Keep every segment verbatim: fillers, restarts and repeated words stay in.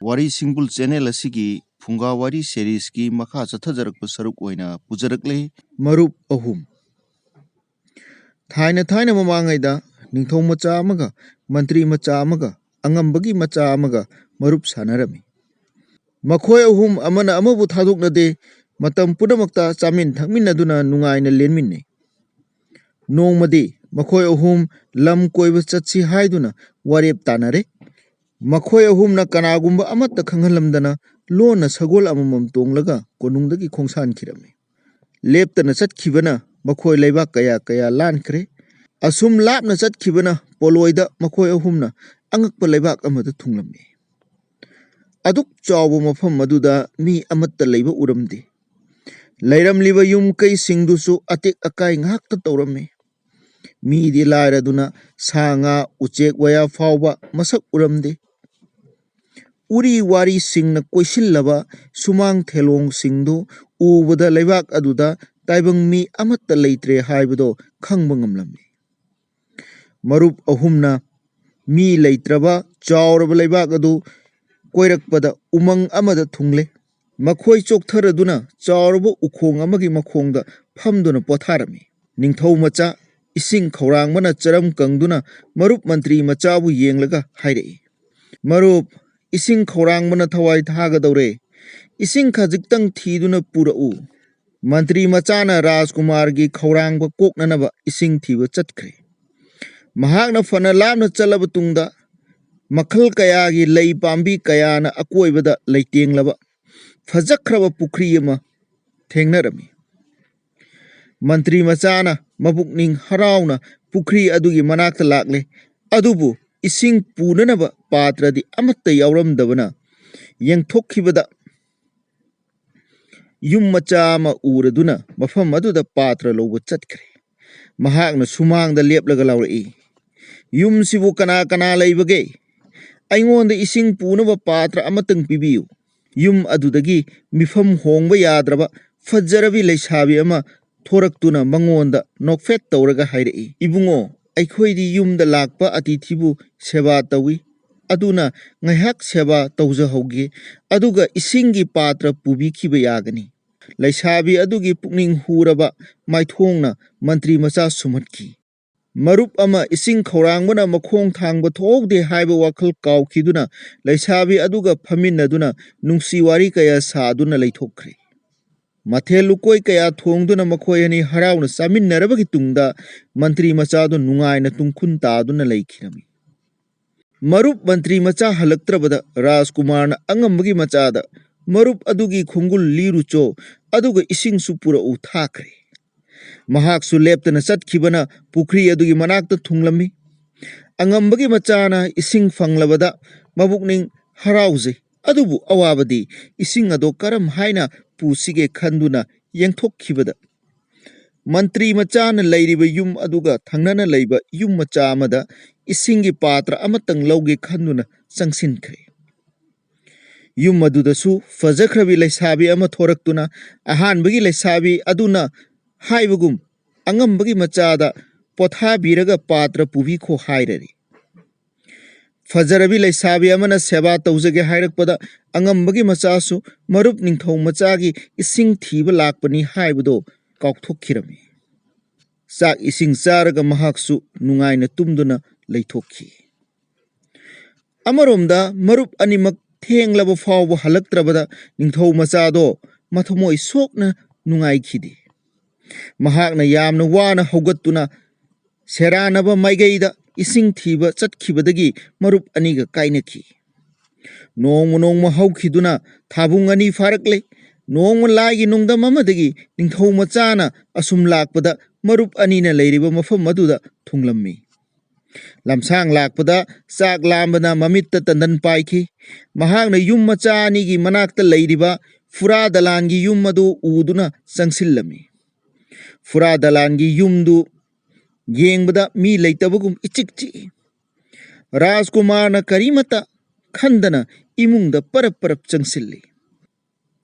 ꯋꯥꯔꯤ ꯁꯤꯡꯕꯨꯜ ꯆꯦꯅꯦꯜ ꯑꯁꯤꯒꯤ ꯐꯨꯡꯒꯥ ꯋꯥꯔꯤ ꯁꯦꯔꯤꯁꯀꯤ ꯃꯈꯥ ꯆꯠꯊꯖꯔꯛꯄ ꯁꯔꯨꯛ ꯑꯣꯏꯅ ꯄꯨꯖꯔꯛꯂꯦ꯫ ꯃꯔꯨꯞ ꯑꯍꯨꯝ꯫ ꯊꯥꯏꯅ ꯊꯥꯏꯅ ꯃꯃꯥꯡꯉꯩꯗ ꯅꯤꯡꯊꯧ ꯃꯆꯥ ꯑꯃꯒ ꯃꯟꯇ꯭ꯔꯤ ꯃꯆꯥ ꯑꯃꯒ ꯑꯉꯝꯕꯒꯤ ꯃꯆꯥ ꯑꯃꯒ ꯃꯔꯨꯞ ꯁꯥꯟꯅꯔꯝꯃꯤ꯫ ꯃꯈꯣꯏ ꯑꯍꯨꯝ ꯑꯃꯅ ꯑꯃꯕꯨ ꯊꯥꯗꯣꯛꯅꯗꯦ, ꯃꯇꯝ ꯄꯨꯝꯅꯃꯛꯇ ꯆꯥꯃꯤꯟ ꯊꯛꯃꯤꯟꯅꯗꯨꯅ ꯅꯨꯡꯉꯥꯏꯅ ꯂꯦꯟꯃꯤꯟꯅꯩ꯫ ꯅꯣꯡꯃꯗꯤ ꯃꯈꯣꯏ ꯑꯍꯨꯝ ꯂꯝ ꯀꯣꯏꯕ ꯆꯠꯁꯤ ꯍꯥꯏꯗꯨꯅ ꯋꯥꯔꯦꯞ ꯇꯥꯅꯔꯦ꯫ ꯃꯈꯣꯏ ꯑꯍꯨꯝꯅ ꯀꯅꯥꯒꯨꯝꯕ ꯑꯃꯠꯇ ꯈꯪꯍꯜꯂꯝꯗꯅ ꯂꯣꯟꯅ ꯁꯒꯣꯜ ꯑꯃꯃꯝ ꯇꯣꯡꯂꯒ ꯀꯣꯅꯨꯡꯗꯒꯤ ꯈꯣꯡꯁꯥꯟꯈꯤꯔꯝꯃꯤ꯫ ꯂꯦꯞꯇꯅ ꯆꯠꯈꯤꯕꯅ ꯃꯈꯣꯏ ꯂꯩꯕꯥꯛ ꯀꯌꯥ ꯀꯌꯥ ꯂꯥꯟꯈ꯭ꯔꯦ꯫ ꯑꯁꯨꯝ ꯂꯥꯞꯅ ꯆꯠꯈꯤꯕꯅ ꯄꯣꯂꯣꯏꯗ ꯃꯈꯣꯏ ꯑꯍꯨꯝꯅ ꯑꯉꯛꯄ ꯂꯩꯕꯥꯛ ꯑꯃꯗ ꯊꯨꯡꯂꯝꯃꯤ꯫ ꯑꯗꯨꯛ ꯆꯥꯎꯕ ꯃꯐꯝ ꯑꯗꯨꯗ ꯃꯤ ꯑꯃꯠꯇ ꯂꯩꯕ ꯎꯔꯝꯗꯦ꯫ ꯂꯩꯔꯝꯂꯤꯕ ꯌꯨꯝ ꯀꯩꯁꯤꯡꯗꯨꯁꯨ ꯑꯇꯦꯛ ꯑꯀꯥꯏ ꯉꯥꯛꯇ ꯇꯧꯔꯝꯃꯤ꯫ ꯃꯤꯗꯤ ꯂꯥꯏꯔꯗꯨꯅ ꯁꯥ ꯉꯥ, ꯎꯆꯦꯛ ꯋꯥꯌꯥ ꯐꯥꯎꯕ ꯃꯁꯛ ꯎꯔꯝꯗꯦ꯫ ꯎꯔꯤ ꯋꯥꯔꯤꯁꯤꯡꯅ ꯀꯣꯏꯁꯤꯜꯂꯕ ꯁꯨꯃꯥꯡ ꯊꯦꯂꯣꯡꯁꯤꯡꯗꯨ ꯎꯕꯗ ꯂꯩꯕꯥꯛ ꯑꯗꯨꯗ ꯇꯥꯏꯕꯪ ꯃꯤ ꯑꯃꯠꯇ ꯂꯩꯇ꯭ꯔꯦ ꯍꯥꯏꯕꯗꯣ ꯈꯪꯕ ꯉꯝꯂꯝꯃꯤ꯫ ꯃꯔꯨꯞ ꯑꯍꯨꯝꯅ ꯃꯤ ꯂꯩꯇ꯭ꯔꯕ ꯆꯥꯎꯔꯕ ꯂꯩꯕꯥꯛ ꯑꯗꯨ ꯀꯣꯏꯔꯛꯄꯗ ꯎꯃꯪ ꯑꯃꯗ ꯊꯨꯡꯂꯦ꯫ ꯃꯈꯣꯏ ꯆꯣꯛꯊꯔꯗꯨꯅ ꯆꯥꯎꯔꯕ ꯎꯈꯣꯡ ꯑꯃꯒꯤ ꯃꯈꯣꯡꯗ ꯐꯝꯗꯨꯅ ꯄꯣꯊꯥꯔꯝꯃꯤ꯫ ꯅꯤꯡꯊꯧ ꯃꯆꯥ ꯏꯁꯤꯡ ꯈꯧꯔꯥꯡꯕꯅ ꯆꯔꯝ ꯀꯪꯗꯨꯅ ꯃꯔꯨꯞ ꯃꯟꯇ꯭ꯔꯤ ꯃꯆꯥꯕꯨ ꯌꯦꯡꯂꯒ ꯍꯥꯏꯔꯛꯏ, "ꯃꯔꯨꯞ, ꯏꯁꯤꯡ ꯈꯧꯔꯥꯡꯕꯅ ꯊꯋꯥꯏ ꯊꯥꯒꯗꯧꯔꯦ꯫ ꯏꯁꯤꯡ ꯈꯖꯤꯛꯇꯪ ꯊꯤꯗꯨꯅ ꯄꯨꯔꯛꯎ꯫" ꯃꯟꯇ꯭ꯔꯤ ꯃꯆꯥꯅ ꯔꯥꯖꯀꯨꯃꯥꯔꯒꯤ ꯈꯧꯔꯥꯡꯕ ꯀꯣꯛꯅꯅꯕ ꯏꯁꯤꯡ ꯊꯤꯕ ꯆꯠꯈ꯭ꯔꯦ꯫ ꯃꯍꯥꯛꯅ ꯐꯅ ꯂꯥꯞꯅ ꯆꯠꯂꯕ ꯇꯨꯡꯗ ꯃꯈꯜ ꯀꯌꯥꯒꯤ ꯂꯩ ꯄꯥꯝꯕꯤ ꯀꯌꯥꯅ ꯑꯀꯣꯏꯕꯗ ꯂꯩꯇꯦꯡꯂꯕ ꯐꯖꯈ꯭ꯔꯕ ꯄꯨꯈ꯭ꯔꯤ ꯑꯃ ꯊꯦꯡꯅꯔꯝꯃꯤ꯫ ꯃꯟꯇ꯭ꯔꯤ ꯃꯆꯥꯅ ꯃꯄꯨꯛꯅꯤꯡ ꯍꯔꯥꯎꯅ ꯄꯨꯈ꯭ꯔꯤ ꯑꯗꯨꯒꯤ ꯃꯅꯥꯛꯇ ꯂꯥꯛꯂꯦ, ꯑꯗꯨꯕꯨ ꯏꯁꯤꯡ ꯄꯨꯅꯅꯕ ꯄꯥꯇ꯭ꯔꯗꯤ ꯑꯃꯠꯇ ꯌꯥꯎꯔꯝꯗꯕꯅ ꯌꯦꯡꯊꯣꯛꯈꯤꯕꯗ ꯌꯨꯝ ꯃꯆꯥ ꯑꯃ ꯎꯔꯗꯨꯅ ꯃꯐꯝ ꯑꯗꯨꯗ ꯄꯥꯇ꯭ꯔ ꯂꯧꯕ ꯆꯠꯈ꯭ꯔꯦ꯫ ꯃꯍꯥꯛꯅ ꯁꯨꯃꯥꯡꯗ ꯂꯦꯞꯂꯒ ꯂꯥꯎꯔꯛꯏ, "ꯌꯨꯝꯁꯤꯕꯨ ꯀꯅꯥ ꯀꯅꯥ ꯂꯩꯕꯒꯦ? ꯑꯩꯉꯣꯟꯗ ꯏꯁꯤꯡ ꯄꯨꯅꯕ ꯄꯥꯇ꯭ꯔ ꯑꯃꯇꯪ ꯄꯤꯕꯤꯌꯨ꯫" ꯌꯨꯝ ꯑꯗꯨꯗꯒꯤ ꯃꯤꯐꯝ ꯍꯣꯡꯕ ꯌꯥꯗ꯭ꯔꯕ ꯐꯖꯔꯕꯤ ꯂꯩꯁꯥꯕꯤ ꯑꯃ ꯊꯣꯔꯛꯇꯨꯅ ꯃꯉꯣꯟꯗ ꯅꯣꯛꯐꯦꯠ ꯇꯧꯔꯒ ꯍꯥꯏꯔꯛꯏ, "ꯏꯕꯨꯡꯉꯣ, ꯑꯩꯈꯣꯏꯗꯤ ꯌꯨꯝꯗ ꯂꯥꯛꯄ ꯑꯇꯤꯊꯤꯕꯨ ꯁꯦꯕꯥ ꯇꯧꯏ꯫ ꯑꯗꯨꯅ ꯉꯥꯏꯍꯥꯛ ꯁꯦꯕꯥ ꯇꯧꯖꯍꯧꯒꯦ, ꯑꯗꯨꯒ ꯏꯁꯤꯡꯒꯤ ꯄꯥꯇ꯭ꯔ ꯄꯨꯕꯤꯈꯤꯕ ꯌꯥꯒꯅꯤ꯫ ꯂꯩꯁꯥꯕꯤ ꯑꯗꯨꯒꯤ ꯄꯨꯛꯅꯤꯡ ꯍꯨꯔꯕ ꯃꯥꯏꯊꯣꯡꯅ ꯃꯟꯇ꯭ꯔꯤ ꯃꯆꯥ ꯁꯨꯝꯍꯠꯈꯤ꯫ ꯃꯔꯨꯞ ꯑꯃ ꯏꯁꯤꯡ ꯈꯧꯔꯥꯡꯕꯅ ꯃꯈꯣꯡ ꯊꯥꯡꯕ ꯊꯣꯛꯍꯧꯗꯦ ꯍꯥꯏꯕ ꯋꯥꯈꯜ ꯀꯥꯎꯈꯤꯗꯨꯅ ꯂꯩꯁꯥꯕꯤ ꯑꯗꯨꯒ ꯐꯝꯃꯤꯟꯅꯗꯨꯅ ꯅꯨꯡꯁꯤ ꯋꯥꯔꯤ ꯀꯌꯥ ꯁꯥꯗꯨꯅ ꯂꯩꯊꯣꯛꯈ꯭ꯔꯦ꯫ ꯃꯊꯦꯜ ꯂꯨꯀꯣꯏ ꯀꯌꯥ ꯊꯣꯡꯗꯨꯅ ꯃꯈꯣꯏ ꯑꯅꯤ ꯍꯔꯥꯎꯅ ꯆꯥꯃꯤꯟꯅꯔꯕꯒꯤ ꯇꯨꯡꯗ ꯃꯟꯇ꯭ꯔꯤ ꯃꯆꯥꯗꯨ ꯅꯨꯡꯉꯥꯏꯅ ꯇꯨꯡꯈꯨꯟ ꯇꯥꯗꯨꯅ ꯂꯩꯈꯤꯔꯝꯃꯤ꯫ ꯃꯔꯨꯞ ꯃꯟꯇ꯭ꯔꯤ ꯃꯆꯥ ꯍꯜꯂꯛꯇ꯭ꯔꯕꯗ ꯔꯥꯖꯀꯨꯃꯥꯔꯅ ꯑꯉꯝꯕꯒꯤ ꯃꯆꯥꯗ, "ꯃꯔꯨꯞ ꯑꯗꯨꯒꯤ ꯈꯣꯡꯒꯨꯜ ꯂꯤꯔꯨꯆꯣ, ꯑꯗꯨꯒ ꯏꯁꯤꯡꯁꯨ ꯄꯨꯔꯛꯎ" ꯊꯥꯈ꯭ꯔꯦ꯫ ꯃꯍꯥꯛꯁꯨ ꯂꯦꯞꯇꯅ ꯆꯠꯈꯤꯕꯅ ꯄꯨꯈ꯭ꯔꯤ ꯑꯗꯨꯒꯤ ꯃꯅꯥꯛꯇ ꯊꯨꯡꯂꯝꯃꯤ꯫ ꯑꯉꯝꯕꯒꯤ ꯃꯆꯥꯅ ꯏꯁꯤꯡ ꯐꯪꯂꯕꯗ ꯃꯕꯨꯛꯅꯤꯡ ꯍꯔꯥꯎꯖꯩ, ꯑꯗꯨꯕꯨ ꯑꯋꯥꯕꯗꯤ ꯏꯁꯤꯡ ꯑꯗꯣ ꯀꯔꯝ ꯍꯥꯏꯅ ꯄꯨꯁꯤꯒꯦ ꯈꯟꯗꯨꯅ ꯌꯦꯡꯊꯣꯛꯈꯤꯕꯗ, ꯃꯟꯇ꯭ꯔꯤ ꯃꯆꯥꯅ ꯂꯩꯔꯤꯕ ꯌꯨꯝ ꯑꯗꯨꯒ ꯊꯪꯅꯅ ꯂꯩꯕ ꯌꯨꯝ ꯃꯆꯥ ꯑꯃꯗ ꯏꯁꯤꯡꯒꯤ ꯄꯥꯇ꯭ꯔ ꯑꯃꯇꯪ ꯂꯧꯒꯦ ꯈꯟꯗꯨꯅ ꯆꯪꯁꯤꯟꯈ꯭ꯔꯦ꯫ ꯌꯨꯝ ꯑꯗꯨꯗꯁꯨ ꯐꯖꯈ꯭ꯔꯕꯤ ꯂꯩꯁꯥꯕꯤ ꯑꯃ ꯊꯣꯔꯛꯇꯨꯅ ꯑꯍꯥꯟꯕꯒꯤ ꯂꯩꯁꯥꯕꯤ ꯑꯗꯨꯅ ꯍꯥꯏꯕꯒꯨꯝ ꯑꯉꯝꯕꯒꯤ ꯃꯆꯥꯗ ꯄꯣꯊꯥꯕꯤꯔꯒ ꯄꯥꯇ꯭ꯔ ꯄꯨꯕꯤꯈꯣ ꯍꯥꯏꯔꯔꯤ꯫ ꯐꯖꯔꯕꯤ ꯂꯩꯁꯥꯕꯤ ꯑꯃꯅ ꯁꯦꯕꯥ ꯇꯧꯖꯒꯦ ꯍꯥꯏꯔꯛꯄꯗ ꯑꯉꯝꯕꯒꯤ ꯃꯆꯥꯁꯨ ꯃꯔꯨꯞ ꯅꯤꯡꯊꯧ ꯃꯆꯥꯒꯤ ꯏꯁꯤꯡ ꯊꯤꯕ ꯂꯥꯛꯄꯅꯤ ꯍꯥꯏꯕꯗꯣ ꯀꯥꯎꯊꯣꯛꯈꯤꯔꯝꯃꯤ꯫ ꯆꯥꯛ ꯏꯁꯤꯡ ꯆꯥꯔꯒ ꯃꯍꯥꯛꯁꯨ ꯅꯨꯡꯉꯥꯏꯅ ꯇꯨꯝꯗꯨꯅ ꯂꯩꯊꯣꯛꯈꯤ꯫ ꯑꯃꯔꯣꯝꯗ ꯃꯔꯨꯞ ꯑꯅꯤꯃꯛ ꯊꯦꯡꯂꯕ ꯐꯥꯎꯕ ꯍꯜꯂꯛꯇ꯭ꯔꯕꯗ ꯅꯤꯡꯊꯧ ꯃꯆꯥꯗꯣ ꯃꯊꯃꯣꯏ ꯁꯣꯛꯅ ꯅꯨꯡꯉꯥꯏꯈꯤꯗꯦ꯫ ꯃꯍꯥꯛꯅ ꯌꯥꯝꯅ ꯋꯥꯅ ꯍꯧꯒꯠꯇꯨꯅ ꯁꯦꯔꯥꯟꯅꯕ ꯃꯥꯏꯀꯩꯗ ꯏꯁꯤꯡ ꯊꯤꯕ ꯆꯠꯈꯤꯕꯗꯒꯤ ꯃꯔꯨꯞ ꯑꯅꯤꯒ ꯀꯥꯏꯅꯈꯤ꯫ ꯅꯣꯡꯃ ꯅꯣꯡꯃ ꯍꯧꯈꯤꯗꯨꯅ ꯊꯥꯕꯨꯡ ꯑꯅꯤ ꯐꯥꯔꯛꯂꯦ꯫ ꯅꯣꯡꯃ ꯂꯥꯏꯒꯤ ꯅꯨꯡꯗꯝ ꯑꯃꯗꯒꯤ ꯅꯤꯡꯊꯧ ꯃꯆꯥꯅ ꯑꯁꯨꯝ ꯂꯥꯛꯄꯗ ꯃꯔꯨꯞ ꯑꯅꯤꯅ ꯂꯩꯔꯤꯕ ꯃꯐꯝ ꯑꯗꯨꯗ ꯊꯨꯡꯂꯝꯃꯤ꯫ ꯂꯝꯁꯥꯡ ꯂꯥꯛꯄꯗ ꯆꯥꯛ ꯂꯥꯝꯕꯅ ꯃꯃꯤꯠꯇ ꯇꯟꯗꯟ ꯄꯥꯏꯈꯤ꯫ ꯃꯍꯥꯛꯅ ꯌꯨꯝ ꯃꯆꯥ ꯑꯅꯤꯒꯤ ꯃꯅꯥꯛꯇ ꯂꯩꯔꯤꯕ ꯐꯨꯔꯥ ꯗꯂꯥꯟꯒꯤ ꯌꯨꯝ ꯑꯗꯨ ꯎꯗꯨꯅ ꯆꯪꯁꯤꯜꯂꯝꯃꯤ꯫ ꯐꯨꯔꯥ ꯗꯂꯥꯟꯒꯤ ꯌꯨꯝꯗꯨ ꯌꯦꯡꯕꯗ ꯃꯤ ꯂꯩꯇꯕꯒꯨꯝ ꯏꯆꯤꯛ ꯆꯤꯛꯏ꯫ ꯔꯥꯖꯀꯨꯃꯥꯔꯅ ꯀꯔꯤꯃꯠꯇ ꯈꯟꯗꯅ ꯏꯃꯨꯡꯗ ꯄꯔꯞ ꯄꯔꯞ ꯆꯪꯁꯤꯜꯂꯤ꯫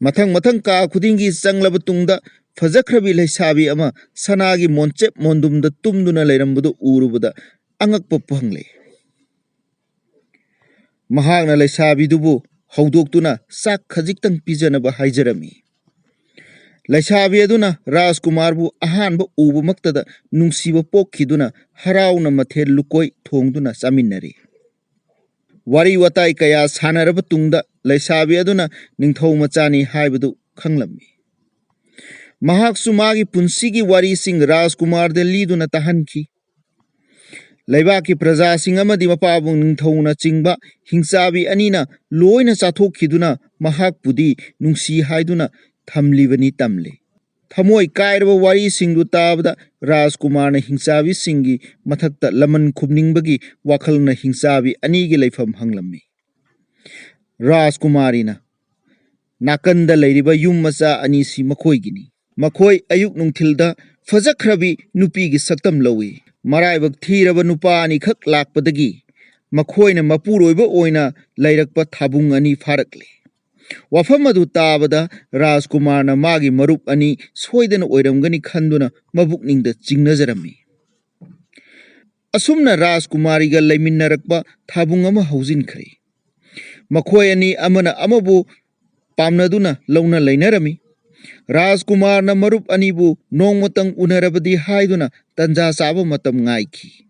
ꯃꯊꯪ ꯃꯊꯪ ꯀꯥ ꯈꯨꯗꯤꯡꯒꯤ ꯆꯪꯂꯕ ꯇꯨꯡꯗ ꯐꯖꯈ꯭ꯔꯕꯤ ꯂꯩꯁꯥꯕꯤ ꯑꯃ ꯁꯅꯥꯒꯤ ꯃꯣꯟꯆꯦꯞ ꯃꯣꯟꯗꯨꯝꯗ ꯇꯨꯝꯗꯨꯅ ꯂꯩꯔꯝꯕꯗꯨ ꯎꯔꯨꯕꯗ ꯑꯉꯛꯄ ꯐꯪꯂꯦ꯫ ꯃꯍꯥꯛꯅ ꯂꯩꯁꯥꯕꯤꯗꯨꯕꯨ ꯍꯧꯗꯣꯛꯇꯨꯅ ꯆꯥꯛ ꯈꯖꯤꯛꯇꯪ ꯄꯤꯖꯅꯕ ꯍꯥꯏꯖꯔꯝꯃꯤ꯫ ꯂꯩꯁꯥꯕꯤ ꯑꯗꯨꯅ ꯔꯥꯖꯀꯨꯃꯥꯔꯕꯨ ꯑꯍꯥꯟꯕ ꯎꯕꯃꯛꯇꯗ ꯅꯨꯡꯁꯤꯕ ꯄꯣꯛꯈꯤꯗꯨꯅ ꯍꯔꯥꯎꯅ ꯃꯊꯦꯜ ꯂꯨꯀꯣꯏ ꯊꯣꯡꯗꯨꯅ ꯆꯥꯃꯤꯟꯅꯔꯦ꯫ ꯋꯥꯔꯤ ꯋꯥꯇꯥꯏ ꯀꯌꯥ ꯁꯥꯟꯅꯔꯕ ꯇꯨꯡꯗ ꯂꯩꯁꯥꯕꯤ ꯑꯗꯨꯅ ꯅꯤꯡꯊꯧ ꯃꯆꯥꯅꯤ ꯍꯥꯏꯕꯗꯨ ꯈꯪꯂꯝꯃꯤ꯫ ꯃꯍꯥꯛꯁꯨ ꯃꯥꯒꯤ ꯄꯨꯟꯁꯤꯒꯤ ꯋꯥꯔꯤꯁꯤꯡ ꯔꯥꯖꯀꯨꯃꯥꯔꯗ ꯂꯤꯗꯨꯅ ꯇꯥꯍꯟꯈꯤ꯫ ꯂꯩꯕꯥꯛꯀꯤ ꯄ꯭ꯔꯖꯥꯁꯤꯡ ꯑꯃꯗꯤ ꯃꯄꯥꯕꯨꯡ ꯅꯤꯡꯊꯧꯅꯆꯤꯡꯕ ꯍꯤꯡꯆꯥꯕꯤ ꯑꯅꯤꯅ ꯂꯣꯏꯅ ꯆꯥꯊꯣꯛꯈꯤꯗꯨꯅ ꯃꯍꯥꯛꯄꯨꯗꯤ ꯅꯨꯡꯁꯤ ꯍꯥꯏꯗꯨꯅ ꯊꯝꯂꯤꯕꯅꯤ ꯇꯝꯂꯤ꯫ ꯊꯃꯣꯏ ꯀꯥꯏꯔꯕ ꯋꯥꯔꯤꯁꯤꯡꯗꯨ ꯇꯥꯕꯗ ꯔꯥꯖꯀꯨꯃꯥꯔꯅ ꯍꯤꯡꯆꯥꯕꯤꯁꯤꯡꯒꯤ ꯃꯊꯛꯇ ꯂꯃꯟ ꯈꯨꯝꯅꯤꯡꯕꯒꯤ ꯋꯥꯈꯜꯅ ꯍꯤꯡꯆꯥꯕꯤ ꯑꯅꯤꯒꯤ ꯂꯩꯐꯝ ꯍꯪꯂꯝꯃꯤ꯫ ꯔꯥꯖꯀꯨꯃꯥꯔꯤꯅ ꯅꯥꯀꯟꯗ ꯂꯩꯔꯤꯕ ꯌꯨꯝ ꯃꯆꯥ ꯑꯅꯤꯁꯤ ꯃꯈꯣꯏꯒꯤꯅꯤ꯫ ꯃꯈꯣꯏ ꯑꯌꯨꯛ ꯅꯨꯡꯊꯤꯜꯗ ꯐꯖꯈ꯭ꯔꯕꯤ ꯅꯨꯄꯤꯒꯤ ꯁꯛꯇꯝ ꯂꯧꯏ꯫ ꯃꯔꯥꯏꯕꯛ ꯊꯤꯔꯕ ꯅꯨꯄꯥ ꯑꯅꯤꯈꯛ ꯂꯥꯛꯄꯗꯒꯤ ꯃꯈꯣꯏꯅ ꯃꯄꯨꯔꯣꯏꯕ ꯑꯣꯏꯅ ꯂꯩꯔꯛꯄ ꯊꯥꯕꯨꯡ ꯑꯅꯤ ꯐꯥꯔꯛꯂꯦ꯫ ꯋꯥꯐꯝ ꯑꯗꯨ ꯇꯥꯕꯗ ꯔꯥꯖꯀꯨꯃꯥꯔꯅ ꯃꯥꯒꯤ ꯃꯔꯨꯞ ꯑꯅꯤ ꯁꯣꯏꯗꯅ ꯑꯣꯏꯔꯝꯒꯅꯤ ꯈꯟꯗꯨꯅ ꯃꯕꯨꯛꯅꯤꯡꯗ ꯆꯤꯡꯅꯖꯔꯝꯃꯤ꯫ ꯑꯁꯨꯝꯅ ꯔꯥꯖꯀꯨꯃꯥꯔꯤꯒ ꯂꯩꯃꯤꯟꯅꯔꯛꯄ ꯊꯥꯕꯨꯡ ꯑꯃ ꯍꯧꯖꯤꯟꯈ꯭ꯔꯦ꯫ ꯃꯈꯣꯏ ꯑꯅꯤ ꯑꯃꯅ ꯑꯃꯕꯨ ꯄꯥꯝꯅꯗꯨꯅ ꯂꯧꯅ ꯂꯩꯅꯔꯝꯃꯤ꯫ ꯔꯥꯖꯀꯨꯃꯥꯔꯅ ꯃꯔꯨꯞ ꯑꯅꯤꯕꯨ ꯅꯣꯡꯃꯇꯪ ꯎꯅꯔꯕꯗꯤ ꯍꯥꯏꯗꯨꯅ ꯇꯟꯖꯥ ꯆꯥꯕ ꯃꯇꯝ ꯉꯥꯏꯈꯤ꯫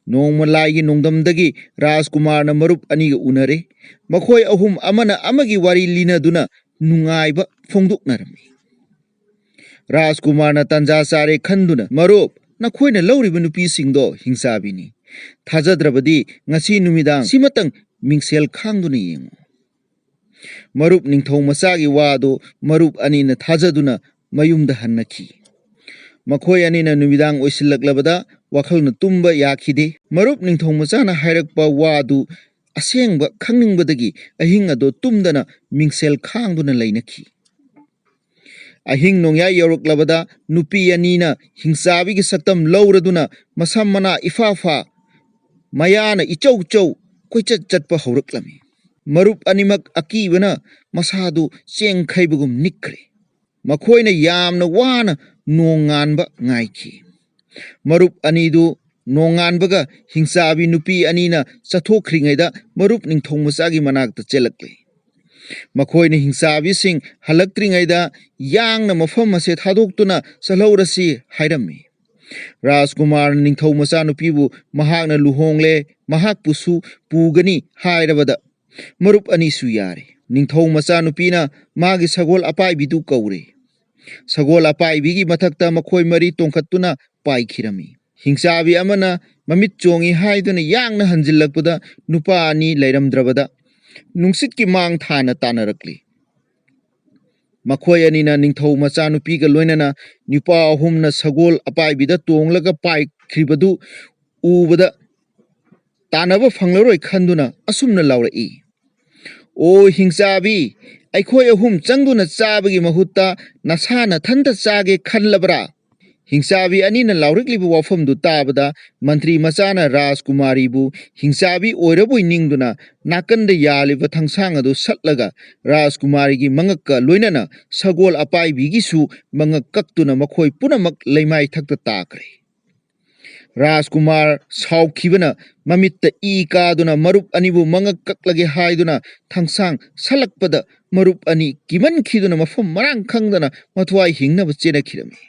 ꯅꯣꯡꯃ ꯂꯥꯏꯒꯤ ꯅꯣꯡꯗꯝꯗꯒꯤ ꯔꯥꯖꯀꯨꯃꯥꯔꯅ ꯃꯔꯨꯞ ꯑꯅꯤꯒ ꯎꯅꯔꯦ꯫ ꯃꯈꯣꯏ ꯑꯍꯨꯝ ꯑꯃꯅ ꯑꯃꯒꯤ ꯋꯥꯔꯤ ꯂꯤꯅꯗꯨꯅ ꯅꯨꯡꯉꯥꯏꯕ ꯐꯣꯡꯗꯣꯛꯅꯔꯝꯃꯤ꯫ ꯔꯥꯖꯀꯨꯃꯥꯔꯅ ꯇꯟꯖꯥ ꯆꯥꯔꯦ ꯈꯟꯗꯨꯅ, "ꯃꯔꯨꯞ, ꯅꯈꯣꯏꯅ ꯂꯧꯔꯤꯕ ꯅꯨꯄꯤꯁꯤꯡꯗꯣ ꯍꯤꯡꯆꯥꯕꯤꯅꯤ꯫ ꯊꯥꯖꯗ꯭ꯔꯕꯗꯤ ꯉꯁꯤ ꯅꯨꯃꯤꯗꯥꯡ ꯁꯤꯃꯇꯪ ꯃꯤꯡꯁꯦꯜ ꯈꯥꯡꯗꯨꯅ ꯌꯦꯡꯉꯨ꯫" ꯃꯔꯨꯞ ꯅꯤꯡꯊꯧ ꯃꯆꯥꯒꯤ ꯋꯥꯗꯨ ꯃꯔꯨꯞ ꯑꯅꯤꯅ ꯊꯥꯖꯗꯨꯅ ꯃꯌꯨꯝꯗ ꯍꯟꯅꯈꯤ꯫ ꯃꯈꯣꯏ ꯑꯅꯤꯅ ꯅꯨꯃꯤꯗꯥꯡ ꯑꯣꯏꯁꯤꯜꯂꯛꯂꯕꯗ ꯋꯥꯈꯜꯅ ꯇꯨꯝꯕ ꯌꯥꯈꯤꯗꯦ꯫ ꯃꯔꯨꯞ ꯅꯤꯡꯊꯧ ꯃꯆꯥꯅ ꯍꯥꯏꯔꯛꯄ ꯋꯥꯗꯨ ꯑꯁꯦꯡꯕ ꯈꯪꯅꯤꯡꯕꯗꯒꯤ ꯑꯍꯤꯡ ꯑꯗꯨ ꯇꯨꯝꯗꯅ ꯃꯤꯡꯁꯦꯜ ꯈꯥꯡꯗꯨꯅ ꯂꯩꯅꯈꯤ꯫ ꯑꯍꯤꯡ ꯅꯣꯡꯌꯥꯏ ꯌꯧꯔꯛꯂꯕꯗ ꯅꯨꯄꯤ ꯑꯅꯤꯅ ꯍꯤꯡꯆꯥꯕꯤꯒꯤ ꯁꯛꯇꯝ ꯂꯧꯔꯗꯨꯅ ꯃꯁꯝ ꯃꯅꯥ ꯏꯐꯥ ꯐꯥ, ꯃꯌꯥꯅ ꯏꯆꯧ ꯆꯧ ꯀꯣꯏꯆꯠ ꯆꯠꯄ ꯍꯧꯔꯛꯂꯝꯃꯤ꯫ ꯃꯔꯨꯞ ꯑꯅꯤꯃꯛ ꯑꯀꯤꯕꯅ ꯃꯁꯥꯗꯨ ꯆꯦꯡꯈꯩꯕꯒꯨꯝ ꯅꯤꯛꯈ꯭ꯔꯦ꯫ ꯃꯈꯣꯏꯅ ꯌꯥꯝꯅ ꯋꯥꯅ ꯅꯣꯡꯉꯥꯟꯕ ꯉꯥꯏꯈꯤ꯫ ꯃꯔꯨꯞ ꯑꯅꯤꯗꯨ ꯅꯣꯡꯉꯥꯟꯕꯒ ꯍꯤꯡꯆꯥꯕꯤ ꯅꯨꯄꯤ ꯑꯅꯤꯅ ꯆꯠꯊꯣꯛꯈ꯭ꯔꯤꯉꯩꯗ ꯃꯔꯨꯞ ꯅꯤꯡꯊꯧ ꯃꯆꯥꯒꯤ ꯃꯅꯥꯛꯇ ꯆꯦꯜꯂꯛꯂꯦ꯫ ꯃꯈꯣꯏꯅ ꯍꯤꯡꯆꯥꯕꯤꯁꯤꯡ ꯍꯜꯂꯛꯇ꯭ꯔꯤꯉꯩꯗ ꯌꯥꯡꯅ ꯃꯐꯝ ꯑꯁꯦ ꯊꯥꯗꯣꯛꯇꯨꯅ ꯆꯠꯍꯧꯔꯁꯤ ꯍꯥꯏꯔꯝꯃꯤ꯫ ꯔꯥꯖꯀꯨꯃꯥꯔꯅ ꯅꯤꯡꯊꯧ ꯃꯆꯥꯅꯨꯄꯤꯕꯨ ꯃꯍꯥꯛꯅ ꯂꯨꯍꯣꯡꯂꯦ, ꯃꯍꯥꯛꯄꯨꯁꯨ ꯄꯨꯒꯅꯤ ꯍꯥꯏꯔꯕꯗ ꯃꯔꯨꯞ ꯑꯅꯤꯁꯨ ꯌꯥꯔꯦ꯫ ꯅꯤꯡꯊꯧ ꯃꯆꯥꯅꯨꯄꯤꯅ ꯃꯥꯒꯤ ꯁꯒꯣꯜ ꯑꯄꯥꯏꯕꯤꯗꯨ ꯀꯧꯔꯦ꯫ ꯁꯒꯣꯜ ꯑꯄꯥꯏꯕꯤꯒꯤ ꯃꯊꯛꯇ ꯃꯈꯣꯏ ꯃꯔꯤ ꯇꯣꯡꯈꯠꯇꯨꯅ ꯄꯥꯏꯈꯤꯔꯝꯃꯤ꯫ ꯍꯤꯡꯆꯥꯕꯤ ꯑꯃꯅ ꯃꯃꯤꯠ ꯆꯣꯡꯏ ꯍꯥꯏꯗꯨꯅ ꯌꯥꯡꯅ ꯍꯟꯖꯤꯜꯂꯛꯄꯗ ꯅꯨꯄꯥ ꯑꯅꯤ ꯂꯩꯔꯝꯗ꯭ꯔꯕꯗ ꯅꯨꯡꯁꯤꯠꯀꯤ ꯃꯥꯡ ꯊꯥꯅ ꯇꯥꯅꯔꯛꯂꯤ꯫ ꯃꯈꯣꯏ ꯑꯅꯤꯅ ꯅꯤꯡꯊꯧ ꯃꯆꯥꯅꯨꯄꯤꯒ ꯂꯣꯏꯅꯅ ꯅꯨꯄꯥ ꯑꯍꯨꯝꯅ ꯁꯒꯣꯜ ꯑꯄꯥꯏꯕꯤꯗ ꯇꯣꯡꯂꯒ ꯄꯥꯏꯈ꯭ꯔꯤꯕꯗꯨ ꯎꯕꯗ ꯇꯥꯟꯅꯕ ꯐꯪꯂꯔꯣꯏ ꯈꯟꯗꯨꯅ ꯑꯁꯨꯝꯅ ꯂꯥꯎꯔꯛꯏ, "ꯑꯣ ꯍꯤꯡꯆꯥꯕꯤ, ꯑꯩꯈꯣꯏ ꯑꯍꯨꯝ ꯆꯪꯗꯨꯅ ꯆꯥꯕꯒꯤ ꯃꯍꯨꯠꯇ ꯅꯁꯥ ꯅꯊꯟꯇ ꯆꯥꯒꯦ ꯈꯜꯂꯕ꯭ꯔꯥ?" ꯍꯤꯡꯆꯥꯕꯤ ꯑꯅꯤꯅ ꯂꯥꯎꯔꯛꯂꯤꯕ ꯋꯥꯐꯝꯗꯨ ꯇꯥꯕꯗ ꯃꯟꯇ꯭ꯔꯤ ꯃꯆꯥꯅ ꯔꯥꯖꯀꯨꯃꯥꯔꯤꯕꯨ ꯍꯤꯡꯆꯥꯕꯤ ꯑꯣꯏꯔꯕꯣꯏ ꯅꯤꯡꯗꯨꯅ ꯅꯥꯀꯟꯗ ꯌꯥꯜꯂꯤꯕ ꯊꯥꯡꯁꯥꯡ ꯑꯗꯨ ꯁꯠꯂꯒ ꯔꯥꯖꯀꯨꯃꯥꯔꯤꯒꯤ ꯃꯉꯛꯀ ꯂꯣꯏꯅꯅ ꯁꯒꯣꯜ ꯑꯄꯥꯏꯕꯤꯒꯤꯁꯨ ꯃꯉꯛ ꯀꯛꯇꯨꯅ ꯃꯈꯣꯏ ꯄꯨꯝꯅꯃꯛ ꯂꯩꯃꯥꯏ ꯊꯛꯇ ꯇꯥꯈ꯭ꯔꯦ꯫ ꯔꯥꯖꯀꯨꯃꯥꯔ ꯁꯥꯎꯈꯤꯕꯅ ꯃꯃꯤꯠꯇ ꯏ ꯀꯥꯗꯨꯅ ꯃꯔꯨꯞ ꯑꯅꯤꯕꯨ ꯃꯉꯛ ꯀꯛꯂꯒꯦ ꯍꯥꯏꯗꯨꯅ ꯊꯥꯡꯁꯥꯡ ꯁꯠꯂꯛꯄꯗ ꯃꯔꯨꯞ ꯑꯅꯤ ꯀꯤꯃꯟꯈꯤꯗꯨꯅ ꯃꯐꯝ ꯃꯔꯥꯡ ꯈꯪꯗꯅ ꯃꯊ꯭ꯋꯥꯏ ꯍꯤꯡꯅꯕ ꯆꯦꯟꯅꯈꯤꯔꯝꯃꯤ꯫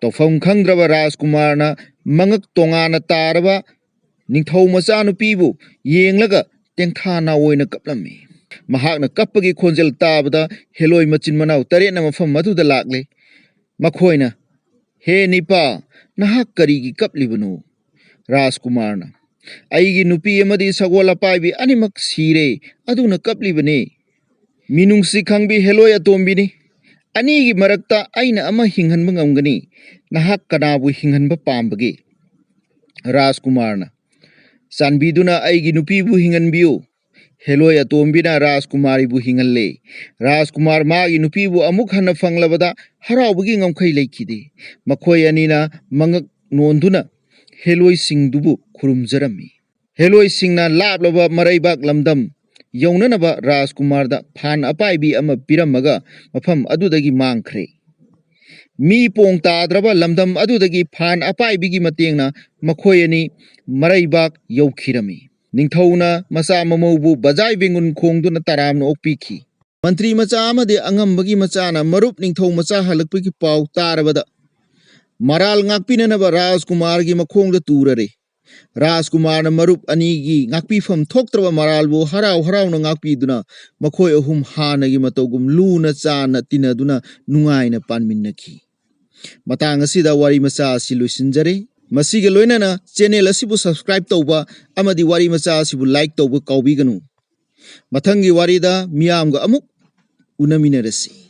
ꯇꯧꯐꯝ ꯈꯪꯗ꯭ꯔꯕ ꯔꯥꯖꯀꯨꯃꯥꯔꯅ ꯃꯉꯛ ꯇꯣꯉꯥꯟꯅ ꯇꯥꯔꯕ ꯅꯤꯡꯊꯧ ꯃꯆꯥꯅꯨꯄꯤꯕꯨ ꯌꯦꯡꯂꯒ ꯇꯦꯡꯊꯥ ꯅꯥꯑꯣꯏꯅ ꯀꯞꯂꯝꯃꯤ꯫ ꯃꯍꯥꯛꯅ ꯀꯞꯄꯒꯤ ꯈꯣꯟꯖꯦꯜ ꯇꯥꯕꯗ ꯍꯦꯂꯣꯏ ꯃꯆꯤꯟ ꯃꯅꯥꯎ ꯇꯔꯦꯠꯅ ꯃꯐꯝ ꯑꯗꯨꯗ ꯂꯥꯛꯂꯦ꯫ ꯃꯈꯣꯏꯅ, "ꯍꯦ ꯅꯤꯄꯥ, ꯅꯍꯥꯛ ꯀꯔꯤꯒꯤ ꯀꯞꯂꯤꯕꯅꯣ?" ꯔꯥꯖꯀꯨꯃꯥꯔꯅ, "ꯑꯩꯒꯤ ꯅꯨꯄꯤ ꯑꯃꯗꯤ ꯁꯒꯣꯜ ꯑꯄꯥꯏꯕꯤ ꯑꯅꯤꯃꯛ ꯁꯤꯔꯦ, ꯑꯗꯨꯅ ꯀꯞꯂꯤꯕꯅꯤ꯫ ꯃꯤꯅꯨꯡꯁꯤ ꯈꯪꯕꯤ ꯍꯦꯂꯣꯏ ꯑꯇꯣꯝꯕꯤꯅꯤ꯫ ꯑꯅꯤꯒꯤ ꯃꯔꯛꯇ ꯑꯩꯅ ꯑꯃ ꯍꯤꯡꯍꯟꯕ ꯉꯝꯒꯅꯤ꯫ ꯅꯍꯥꯛ ꯀꯅꯥꯕꯨ ꯍꯤꯡꯍꯟꯕ ꯄꯥꯝꯕꯒꯦ?" ꯔꯥꯖꯀꯨꯃꯥꯔꯅ, "ꯆꯥꯟꯕꯤꯗꯨꯅ ꯑꯩꯒꯤ ꯅꯨꯄꯤꯕꯨ ꯍꯤꯡꯍꯟꯕꯤꯌꯨ꯫" ꯍꯦꯂꯣꯏ ꯑꯇꯣꯝꯕꯤꯅ ꯔꯥꯖꯀꯨꯃꯥꯔꯤꯕꯨ ꯍꯤꯡꯍꯜꯂꯦ꯫ ꯔꯥꯖꯀꯨꯃꯥꯔ ꯃꯥꯒꯤ ꯅꯨꯄꯤꯕꯨ ꯑꯃꯨꯛ ꯍꯟꯅ ꯐꯪꯂꯕꯗ ꯍꯔꯥꯎꯕꯒꯤ ꯉꯝꯈꯩ ꯂꯩꯈꯤꯗꯦ꯫ ꯃꯈꯣꯏ ꯑꯅꯤꯅ ꯃꯉꯛ ꯅꯣꯟꯗꯨꯅ ꯍꯦꯂꯣꯏꯁꯤꯡꯗꯨꯕꯨ ꯈꯨꯔꯨꯝꯖꯔꯝꯃꯤ꯫ ꯍꯦꯂꯣꯏꯁꯤꯡꯅ ꯂꯥꯞꯂꯕ ꯃꯔꯩꯕꯥꯛ ꯂꯝꯗꯝ ꯌꯧꯅꯅꯕ ꯔꯥꯖꯀꯨꯃꯥꯔꯗ ꯐꯥꯟ ꯑꯄꯥꯏꯕꯤ ꯑꯃ ꯄꯤꯔꯝꯃꯒ ꯃꯐꯝ ꯑꯗꯨꯗꯒꯤ ꯃꯥꯡꯈ꯭ꯔꯦ꯫ ꯃꯤ ꯄꯣꯡ ꯇꯥꯗ꯭ꯔꯕ ꯂꯝꯗꯝ ꯑꯗꯨꯗꯒꯤ ꯐꯥꯟ ꯑꯄꯥꯏꯕꯤꯒꯤ ꯃꯇꯦꯡꯅ ꯃꯈꯣꯏ ꯑꯅꯤ ꯃꯔꯩꯕꯥꯛ ꯌꯧꯈꯤꯔꯝꯃꯤ꯫ ꯅꯤꯡꯊꯧꯅ ꯃꯆꯥ ꯃꯃꯧꯕꯨ ꯕꯖꯥꯏ ꯕꯦꯡꯒꯨꯟ ꯈꯣꯡꯗꯨꯅ ꯇꯔꯥꯝꯅ ꯑꯣꯛꯄꯤꯈꯤ꯫ ꯃꯟꯇ꯭ꯔꯤ ꯃꯆꯥ ꯑꯃꯗꯤ ꯑꯉꯝꯕꯒꯤ ꯃꯆꯥꯅ ꯃꯔꯨꯞ ꯅꯤꯡꯊꯧ ꯃꯆꯥ ꯍꯜꯂꯛꯄꯒꯤ ꯄꯥꯎ ꯇꯥꯔꯕꯗ ꯃꯔꯥꯜ ꯉꯥꯛꯄꯤꯅꯅꯕ ꯔꯥꯖꯀꯨꯃꯥꯔꯒꯤ ꯃꯈꯣꯡꯗ ꯇꯨꯔꯔꯦ꯫ ꯔꯥꯖꯀꯨꯃꯥꯔꯅ ꯃꯔꯨꯞ ꯑꯅꯤꯒꯤ ꯉꯥꯛꯄꯤꯐꯝ ꯊꯣꯛꯇ꯭ꯔꯕ ꯃꯔꯥꯜꯕꯨ ꯍꯔꯥꯎ ꯍꯔꯥꯎꯅ ꯉꯥꯛꯄꯤꯗꯨꯅ ꯃꯈꯣꯏ ꯑꯍꯨꯝ ꯍꯥꯟꯅꯒꯤ ꯃꯇꯧꯒꯨꯝ ꯂꯨꯅ ꯆꯥꯟꯅ ꯇꯤꯟꯅꯗꯨꯅ ꯅꯨꯡꯉꯥꯏꯅ ꯄꯥꯟꯃꯤꯟꯅꯈꯤ꯫ ꯃꯇꯥꯡ ꯑꯁꯤꯗ ꯋꯥꯔꯤ ꯃꯆꯥ ꯑꯁꯤ ꯂꯣꯏꯁꯤꯟꯖꯔꯦ꯫ ꯃꯁꯤꯒ ꯂꯣꯏꯅꯅ ꯆꯦꯅꯦꯜ ꯑꯁꯤꯕꯨ ꯁꯕꯁꯀ꯭ꯔꯥꯏꯕ ꯇꯧꯕ ꯑꯃꯗꯤ ꯋꯥꯔꯤ ꯃꯆꯥ ꯑꯁꯤꯕꯨ ꯂꯥꯏꯛ ꯇꯧꯕ ꯀꯥꯎꯕꯤꯒꯅꯨ꯫ ꯃꯊꯪꯒꯤ ꯋꯥꯔꯤꯗ ꯃꯤꯌꯥꯝꯒ ꯑꯃꯨꯛ ꯎꯅꯃꯤꯟꯅꯔꯁꯤ꯫